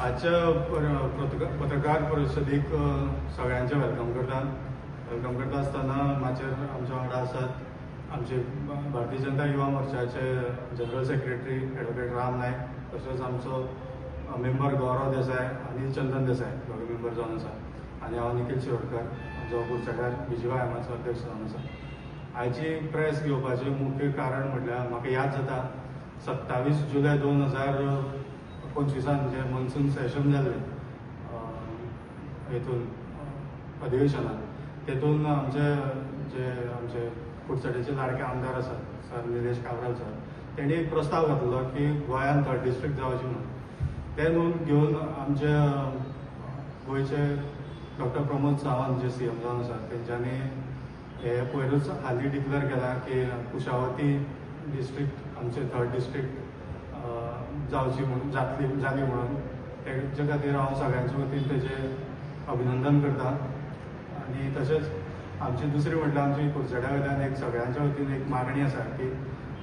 आजच्या पत्रकार परिशदेक सगळ्यांचें welcome करता. Welcome करता आसतना माचयेर आमच्या वांगडा आसात आमचे भारतीय जनता युवा मोर्चाचे general secretary advocate Ram Naik, तसोच आमचो मेंबर गौरव देसाय आनी चंदन देसाय, दोगे मेंबर जावन आसा आनी हांव निखील शिरोडकर, जो कुडचड्यार बीजीवायएमाचो अध्यक्ष जावन आसा. आयची प्रेस घेवपाचें मुख्य कारण म्हटल्यार, म्हाका याद जाता, 27 जुलय 2025 जे मॉन्सून सेशन जाल्लें हेतून अधिवेशनात, तेतून आमचे जे आमचे कुडचड्याचे लाडके आमदार आसात, सर निलेश काब्राल सर, तेणी एक प्रस्ताव घातलो की गोंयांत थर्ड डिस्ट्रिक्ट जावची म्हणून. ते नोंद घेवन आमचे गोंयचे डॉक्टर प्रमोद सावंत, जे सीएम जावन आसात, तेंच्यांनी हे पयरूच हालीं डिक्लेअर केला की कुशावती डिस्ट्रिक्ट आमचे थर्ड डिस्ट्रिक्ट जावची म्हणून, जातली, जाली म्हणून. तेजे खातीर हांव सगळ्यांच्या वतीन तेजें अभिनंदन करता. आनी तशेंच आमची दुसरी म्हटल्यार, आमची कुडचड्या वयल्यान एक सगळ्यांच्या वतीन एक मागणी आसा की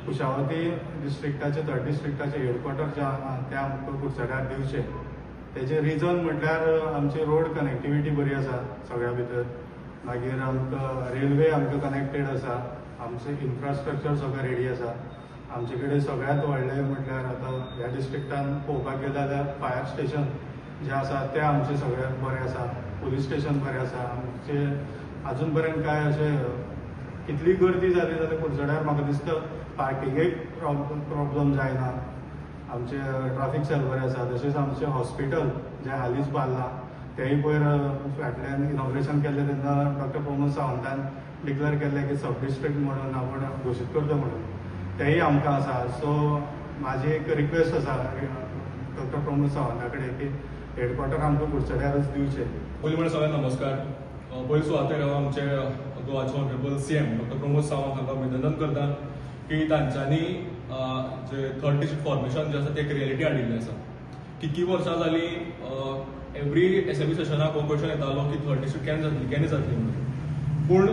कुशावती डिस्ट्रिक्टाचे, थर्ड डिस्ट्रिक्टाचे हेडक्वॉर्टर जे आहा तें आमकां कुडचड्यार दिवचें. तेजें रिजन म्हटल्यार आमची रोड कनेक्टिविटी बरी आसा सगळ्या भितर, मागीर आमकां रेल्वे आमकां कनेक्टेड आसा, आमचें इन्फ्रास्ट्रक्चर सगळें रेडी आसा. आमचे कडेन सगळ्यांत व्हडलें म्हटल्यार आतां ह्या डिस्ट्रिक्टान पळोवपाक गेले जाल्यार फायर स्टेशन जें आसा तें आमचें सगळें बरें आसा, पुलीस स्टेशन बरें आसा. आमचे अजून पर्यंत कांय अशें कितली गर्दी जाली जाल्यार कुडचड्यार म्हाका दिसता पार्किंगेक प्रॉब्लम जायना. आमचे ट्राफीक सेल बरें आसा. तशेंच आमचें हॉस्पिटल जें हालींच बांदलां, तेंय पयर फाटल्यान इनॉग्रेशन केल्लें तेन्ना डॉक्टर प्रमोद सावंतान डिक्लेअर केल्लें की सब डिस्ट्रिक्ट म्हणून आपूण घोशीत करता म्हणून, तेंय आमकां आसा. सो म्हाजी एक रिक्वेस्ट आसा डॉक्टर प्रमोद सावंता कडेन की हेडक्वॉर्टर आमकां कुडचड्यारच दिवचें. पयलीं म्हणल्यार सगळ्यांक नमस्कार. पयली सुवातेर हांव आमचे गोवाचे honourable CM doctor Pramod Sawant हांकां अभिनंदन करता की तांच्यांनी जे थर्ड डिस्ट्रिक्ट फॉर्मेशन जें आसा तें एक रियलिटी हाडिल्लें आसा. कितलीं वर्सां जालीं, एवरी एसेंब्ली सेशनाक हो क्वेश्चन येतालो की थर्ड डिस्ट्रिक्ट केन्ना जातली, केन्ना जातली म्हणून. पूण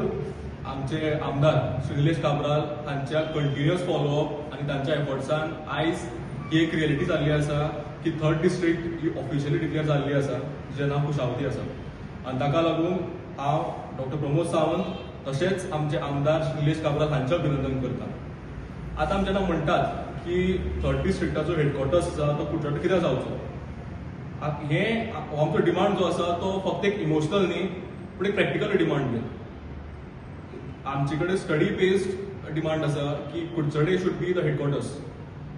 आमचे आमदार श्री निलेश काब्राल हांच्या कंटिन्युअस फॉलोअप आनी तांच्या एफर्ट्सान आयज ही एक रियलिटी जाल्ली आसा की थर्ड डिस्ट्रिक्ट ही ऑफिशियली डिक्लेअर जाल्ली आसा, जिचें नांव कुशावती आसा. आनी ताका लागून हांव डॉक्टर प्रमोद सावंत तशेंच आमचे आमदार श्री निलेश काब्राल हांचें अभिनंदन करता. आतां आमी जेन्ना म्हणटात की थर्ड डिस्ट्रिक्टाचो हेडक्वॉर्टर्स आसा तो कुडचडे कित्याक जावचो, हें हो आमचो डिमांड जो आसा तो फक्त एक इमोशनल न्ही, पूण एक प्रॅक्टिकल डिमांड बी. आमचे कडेन स्टडी बेस्ड डिमांड आसा की कुडचडे should be the headquarters.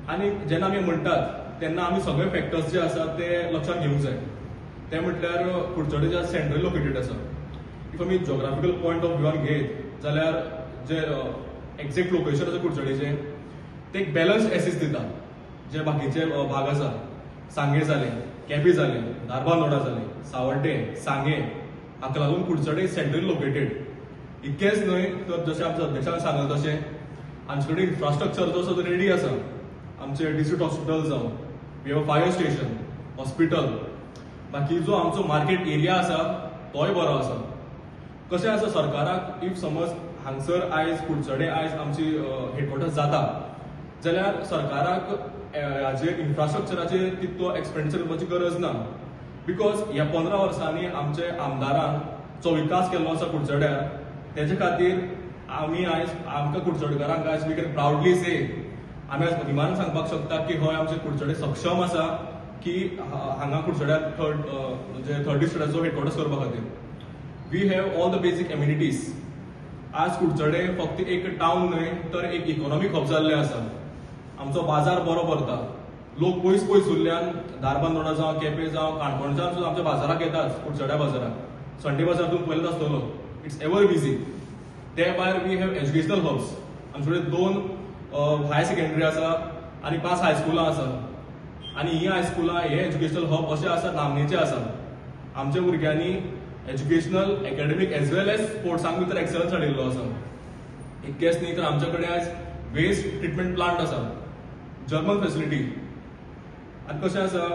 आनी जेन्ना आमी म्हणटात तेन्ना आमी सगळे फॅक्टर्स जे आसात ते लक्षांत घेवंक जाय. ते म्हटल्यार कुडचडे जे सेंट्रल लोकेटेड आसा, if आमी जोग्राफिकल पॉयंट ऑफ व्यूआन घेत जाल्यार जे एक्झॅक्ट लोकेशन आसा कुडचडेचें ते एक बॅलन्स्ड एसिस दिता. जे बाकीचे भाग आसा, सांगें जालें, केपें जालें, धारबांदोडा जालें, सावड्डें, सांगें, हाका लागून कुडचडे सेंट्रल लोकेटेड. इतकेंच न्हय तर जशें आमच्या अध्यक्षान सांगलें तशें आमचे कडेन इन्फ्रास्ट्रक्चर जो आसा तो रेडी आसा. आमचे डिस्ट्रिक्ट हॉस्पिटल जावं, we have fire station, hospital, बाकी जो आमचो मार्केट एरिया आसा तोय बरो आसा. कशें आसा, सरकाराक if समज हांगसर आयज कुडचडे आयज आमची हेडक्वॉर्टर्स जाता जाल्यार सरकाराक हाजेर इन्फ्रास्ट्रक्चराचेर तितको एक्सपेंडिचर करपाची गरज ना, because ह्या 15 वर्सांनी आमचे आमदारान जो विकास केल्लो आसा कुडचड्यार, तेजे खातीर आमी आयज, आमकां कुडचडकारांक आयज we can proudly से, आमी आयज अभिमान सांगपाक शकता की हय, आमचे कुडचडे सक्षम आसा की हांगा कुडचड्यार थर्ड म्हणजे थर्ड डिस्ट्रिक्टाचो हेडक्वॉर्टर्स करपा खातीर. We have all the basic amenities. आज कुडचडे फक्त एक टावन न्हय तर एक इकॉनॉमीक हब जाल्लें आसा. आमचो बाजार बरो भरता. लोक पयस पयसुल्ल्यान, धारबांदोडा जावं, केपें जावं, काणकोणच्यान सुद्दां आमच्या बाजाराक येतात. कुडचड्या बाजाराक, संडे बाजार तुमी पळयलेच आसतलो, it's ever busy. ते भायर we have educational hubs. आमचे कडेन दोन हायर सेकंडरी आसा आनी पांच हायस्कुलां आसा आनी ही हायस्कुलां, हे एज्युकेशनल हब अशे आसा, नामनेचे आसा. आमच्या भुरग्यांनी educational, academic as well as स्पोर्ट्सांक भितर एक्सलन्स हाडिल्लो आसा. इतकेंच न्ही तर आमच्या कडेन आयज वेस्ट ट्रिटमेंट प्लांट आसा, जर्मन फेसिलिटी. आनी कशें आसा,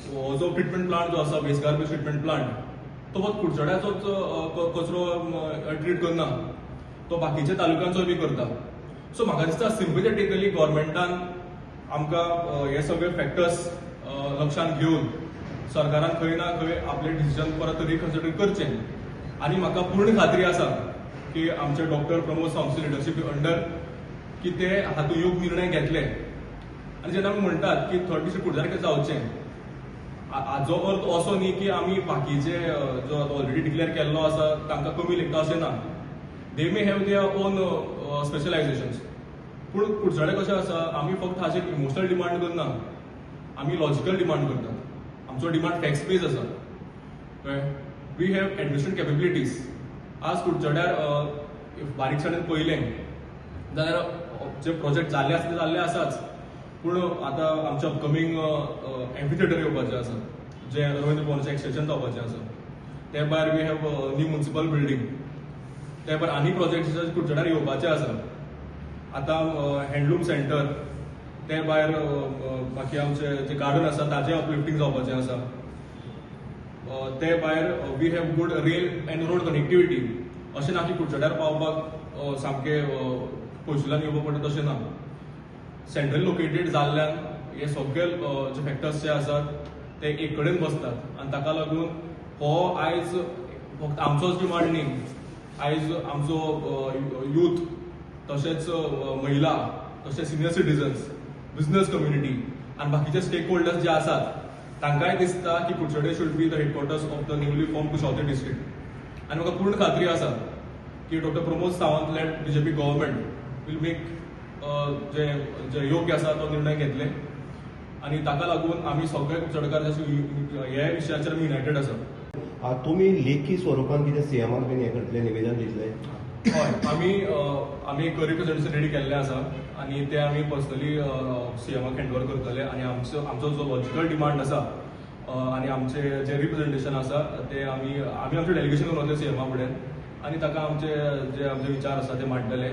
हो जो ट्रिटमेंट प्लांट जो आसा, वेस्ट गार्बेज ट्रिटमेंट प्लांट, तो फक्त कुडचड्याचोच कचरो ट्रीट करना, तो बाकीच्या तालुक्यांचोय बी करता. सो म्हाका दिसता सिम्पथेटिकली गव्हर्मेंटान आमकां हे सगळे फॅक्टर्स लक्षांत घेवन सरकारान खंय ना खंय आपलें डिसिजन परत रिकन्सिडर करचें. आनी म्हाका पूर्ण खात्री आसा की आमचे doctor Pramod Sawant leadership under की ते हातूंत योग्य निर्णय घेतले. आनी जेन्ना आमी म्हणटात की थर्ड डिस्ट्रिक्ट कुडचड्यार जावचें, हाजो अर्थ असो न्ही की आमी बाकीचे जो ऑलरेडी डिक्लेअर केल्लो आसा तांकां कमी लेखता अशें ना. They may have their own specializations, पूण कुडचडें कशें आसा, आमी फक्त हाचेर इमोशनल डिमांड करना, आमी लॉजिकल डिमांड करतात. आमचो डिमांड फॅक्ट्स बेज आसा, कळ्ळें? We have administration capabilities. आज कुडचड्यार बारीकसाणेन पळयलें जाल्यार जे प्रोजेक्ट जाल्ले आसा ते जाल्ले आसाच, पूण आतां आमचे अपकमींग एम्फी थिएटर येवपाचें आसा, जें रवींद्र भवनाचें एक्सटेंशन जावपाचें आसा. ते भायर we have new municipal building. ते भायर आनी प्रोजेक्ट कुडचड्यार येवपाचे आसा. आतां हँडलूम सेंटर, ते भायर बाकी आमचे जे गार्डन आसा ताजें अपलिफ्टींग जावपाचें आसा. ते भायर we have good rail and road connectivity. अशें ना की कुडचड्यार पावपाक सामकें पयसुल्ल्यान येवपाक पडटा, तशें ना. सेंट्रल लोकेटेड जाल्ल्यान हे सगळे जे फॅक्टर्स जे आसात ते एक कडेन बसतात आनी ताका लागून हो आयज फक्त आमचोच डिमांड न्ही, आयज आमचो यूथ, तशेंच महिला, तशेंच सिनियर सिटीजन्स, बिझनस कम्युनिटी आनी बाकीचे स्टेक होल्डर्स जे आसात तांकांय दिसता की कुडचडे should be the headquarters of the newly formed Kushavati district. आनी म्हाका पूर्ण खात्री आसा की doctor Pramod Sawant led BJP government will make जे जे योग्य आसा तो निर्णय घेतले आनी ताका लागून आमी सगळे कुडचडकार जशे हे विशयाचेर आमी युनायटेड आसा. तुमी लेखी स्वरुपान कितें सीएमाक बीन हें करतले, निवेदन दितले? हय, आमी एक रिप्रेझेंटेशन रेडी केल्लें आसा आनी ते आमी पर्सनली सीएमाक हँड ओवर करतले आनी आमचो जो लॉजिकल डिमांड आसा आनी आमचे जे रिप्रेझेंटेशन आसा ते आमी आमचें डेलिगेशन करून वतले सीएमा फुडें आनी ताका आमचे जे आमचे विचार आसा ते मांडटले.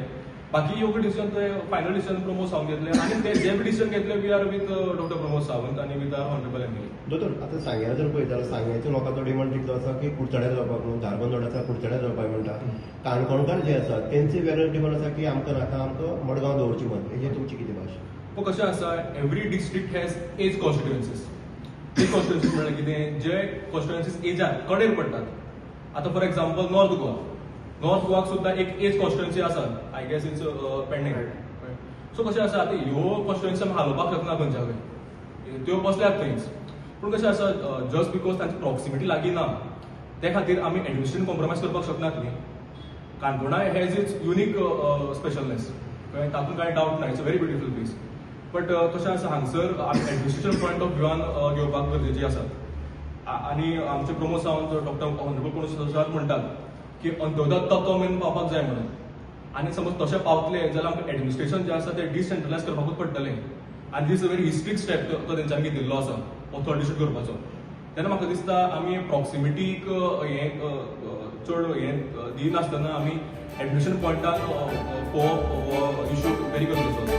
बाकी योग्य डिसिजन ते फायनल डिसिजन प्रमोद सावंत घेतले आनी ते जे बी डिसिजन घेतले, we are with Doctor Pramod Sawant आनी विथ our honourable MLA. दोतोर, आतां सांग्यार जर पळयत जाल्यार सांग्याच्या लोकांचो डिमांड तितलो आसा की कुडचड्यार जावपाक म्हणून, धारबांदोड्याचा कुडचड्यार जावपाक म्हणटा. काणकोणकार जे आसा तेंचे वेगळे डिमांड आसा की आमकां नाका, आमकां मडगांव दवरची म्हण. हेजेर तुमची कितें भाशा? पूण कशें आसा, every district has age constituencies. Age constituencies म्हणल्यार कितें? जे कॉन्स्टिट्युएन्सीज एजार कडेर पडटात. आतां for example north Goa, north गोवाक सुद्दां एक एज कॉन्स्टिट्युएन्सी आसा, I guess it's Pernem. So कशें आसा, आतां ह्यो कॉन्स्टिट्युएन्सी आमी हालोवपाक शकना खंयच्या खंय, त्यो बसल्यात थंयच. पूण कशें आसा, जस्ट because तांची प्रॉक्सिमिटी लागीं ना ते खातीर आमी एडमिनिस्ट्रेशन कॉम्प्रोमायज करपाक शकनात न्ही. काणकोणा has its unique specialness, कळ्ळें? तातूंत कांय डावट ना. It's a very beautiful place, but कशें आसा, हांगसर आमी एडमिनिस्ट्रेशन पॉयंट ऑफ व्यूआन घेवपाक गरजेची आसा. आनी आमचे प्रमोद सावंत, डॉक्टर ऑनरेबल प्रमोद सावंत म्हणटात की अंत्योदय तत्व मेरेन पावपाक जाय म्हणून. आनी समज तशें पावतले जाल्यार आमकां एडमिनिस्ट्रेशन जें आसा तें डिसेंट्रलायज करपाकूच पडटलें. आनी this a very historic step तो तेंच्यांनी घेतिल्लो आसा हो थर्ड डिस्ट्रिक्ट करपाचो. तेन्ना म्हाका दिसता आमी प्रॉक्सिमिटीक हें चड हें दिनासतना आमी एडमिनिस्ट्रेशन पॉयंटान पळोवप हो इशू व्हेरी गरजेचो आसा.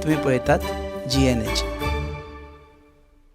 तुम्ही पळयतात जीएनएच.